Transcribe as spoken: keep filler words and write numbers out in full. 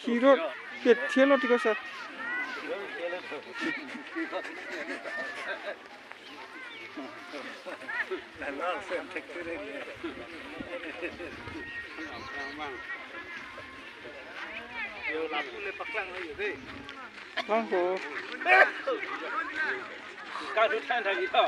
Hero kethelo tiko sir. Yo, lapu le paklang lo yo deh. Bang ko. Ka du than than ito.